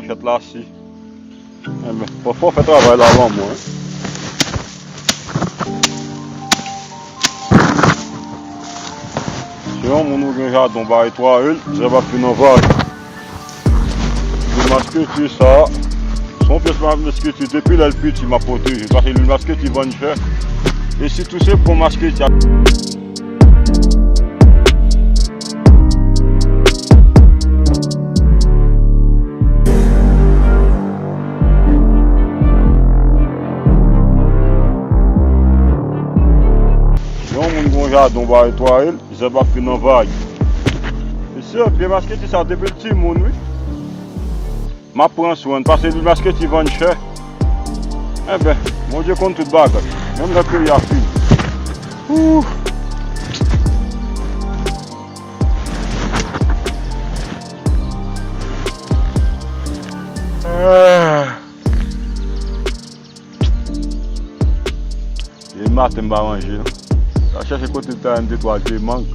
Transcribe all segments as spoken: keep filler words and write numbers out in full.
Chat la si. Enben, fò, fò fè travay la ban mwen. Se yon moun ou gen jaden, w bay twa el, zèb ap fin anvayi. Lwil masketi sa, se yon pyès masketi, depi lè l piti, m ap pwoteje l, paske lwil masketi vann chè. E sitou se bon masketi. Si yon moun gen yon jaden, w bay twa el, zèb ap fin anvayi. Mesye, pye masketi sa depi l timoun, wi. M ap pran swen, paske lwil masketi vann chè. Enben, Bondye konn tout bagay. Menm lè peyi a fini. Ooh. Ah. Depi maten m pa manje non. Al chèche kote m ta jwenn de twa je mang.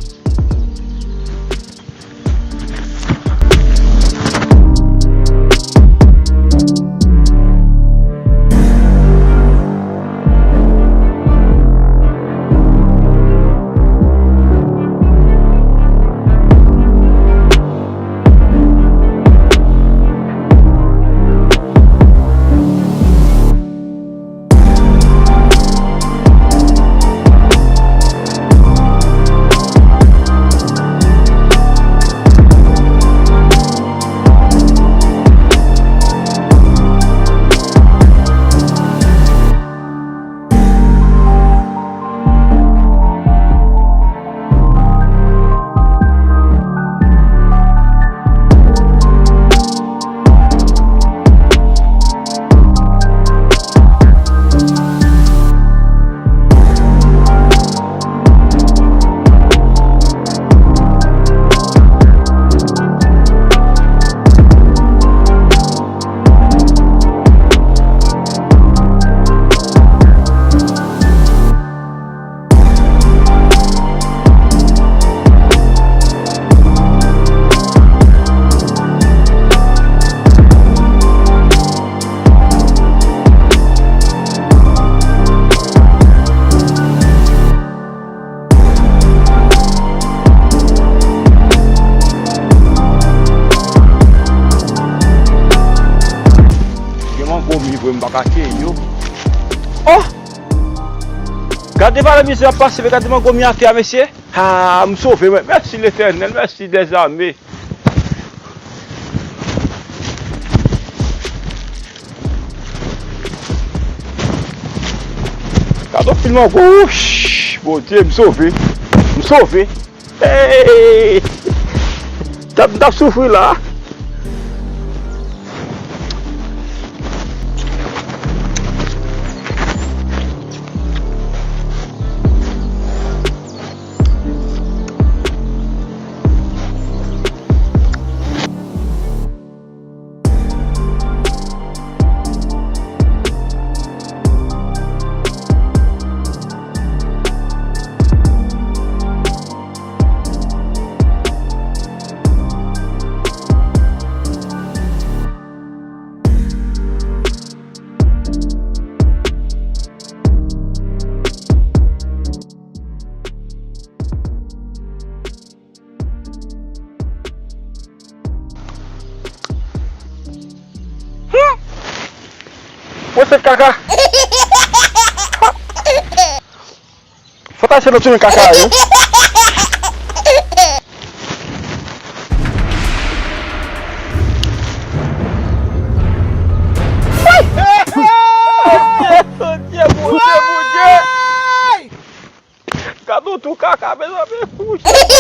Gen mango mi vre, m pa ka keyi yo. Oh! Gade valè mizè ap pase, men gade mango mi atè a, mesye. Ah, m sove, mwen. Mèsi Letènèl, mèsi dèzame. Gade yon pil mango, wouch! Bondye, m sove. M sove. Hey! Tèt m t ap soufri la. Hum! Wè sèt kaka! Fò ta se nan tounen kaka yo. Bondye, Bondye, Bondye, Bondye! Gade yon tou kaka, mezanmi, fouch.